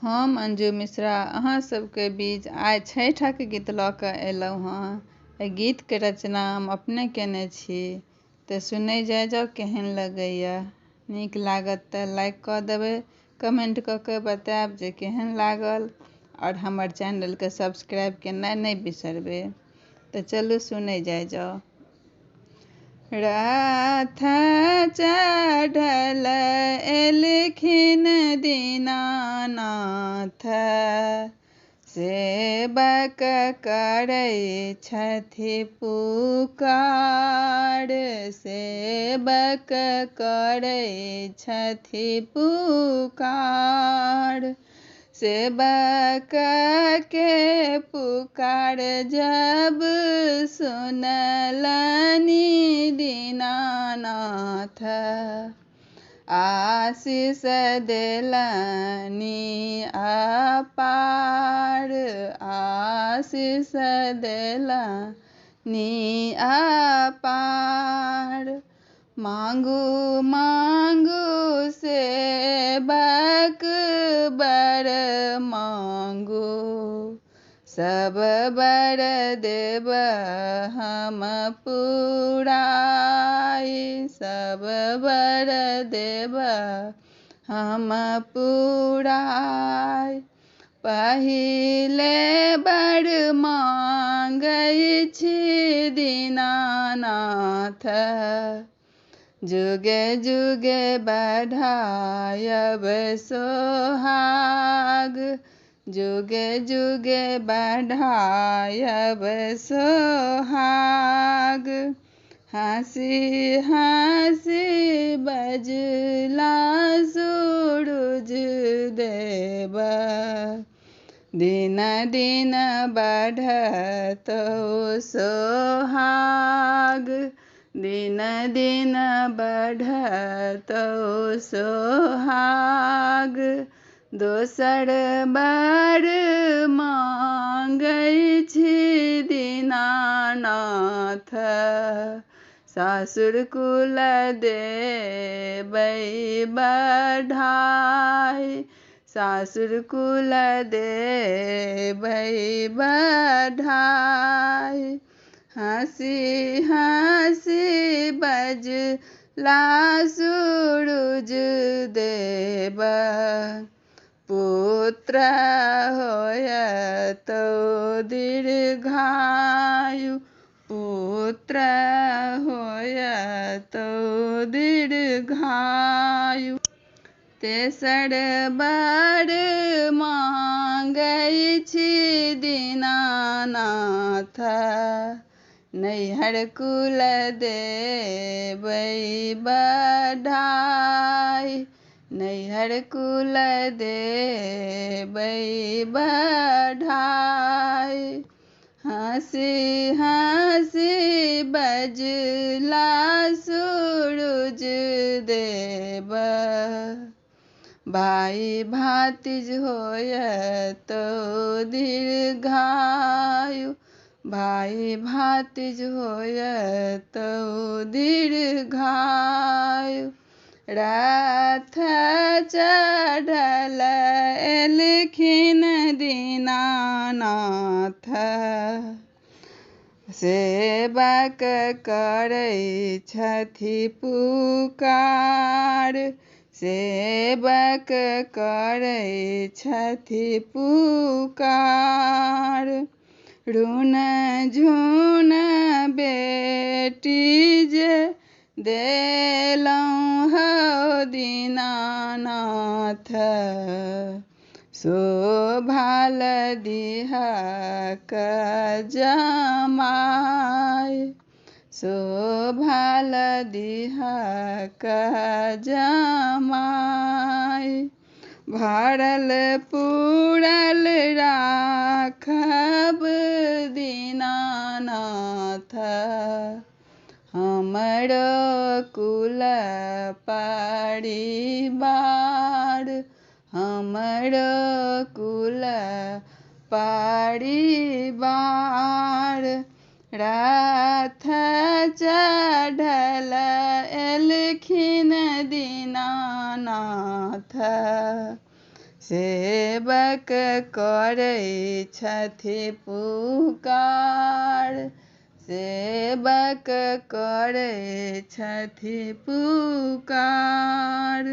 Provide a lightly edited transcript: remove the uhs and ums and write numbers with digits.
हम अंजू मिश्रा अहाँ सबके बीच आइ छठिक गीत लऽ कऽ अयलहुँ हँ। एहि गीतके रचना हम अपने कयने छी, तऽ सुनै जाइ जाउ केहन लगैए। नीक लागत तऽ लाइक कऽ देबै, कमेन्ट कऽ के बतायब जे केहन लागल, आओर हमर चैनलके सब्सक्राइब केनाइ नहि बिसरबै। तऽ चलू सुनै जाइ जाउ। रथ चढ़ल एलखिन दीनानाथ, सेवक करै छथि पुकार, सेवक करै छथि पुकार। सेवक के पुकार जब सुनलनि दीनानाथ, आशीष देलनि अपार, आशीष देलनि अपार। मांगू मांगू सेवक बर मांगू, सब बर देब हम पुराई, सब बर देब हम पुराई। पहिले बर मांगै छी दीनानाथ, जुगे जुगे बढ़ायब सोहाग, जुगे जुगे बढ़ायब सोहाग। हँसी हँसी बजला सूरुज देव, दिन दिन बढ़तौ सोहाग, दिन दिन बढ़तौ सोहाग। दोसर बर मांगै छी दीनानाथ, सासुर कुल देबै बढ़ाई, सासुर कुल देबै बढ़ाई। हँसी हँसी बजला सूरुज देव, पुत्र होयतौ दीर्घायु, पुत्र होयतौ दीर्घायु। तेसर बर मांगै छी दीनानाथ, नैहर कुल देबै बढ़ाई, नैहर कुल देबै बढ़ाई। हँसी हँसी बजला सूरुज देव, भाइ भातिज होयतौ दीर्घायु, भाइ भातिज होयतौ दीर्घायु। रथ चढ़ल एलखिन दीनानाथ, सेवक करै छथि पुकार, सेवक करै छथि पुकार। रुन झुन बेटी जे देलहुँ हौ दीनानाथ, शोभाल दिहक जमाय, शोभाल दिहक जमाय। भरल पुरल राखब दीनानाथ, हमरो कुल परिवार, हमरो कुल परिवार। रथ चढ़ल एलखिन दीनानाथ, सेवक करै छथि पुकार, सेवक करै छथि पुकार।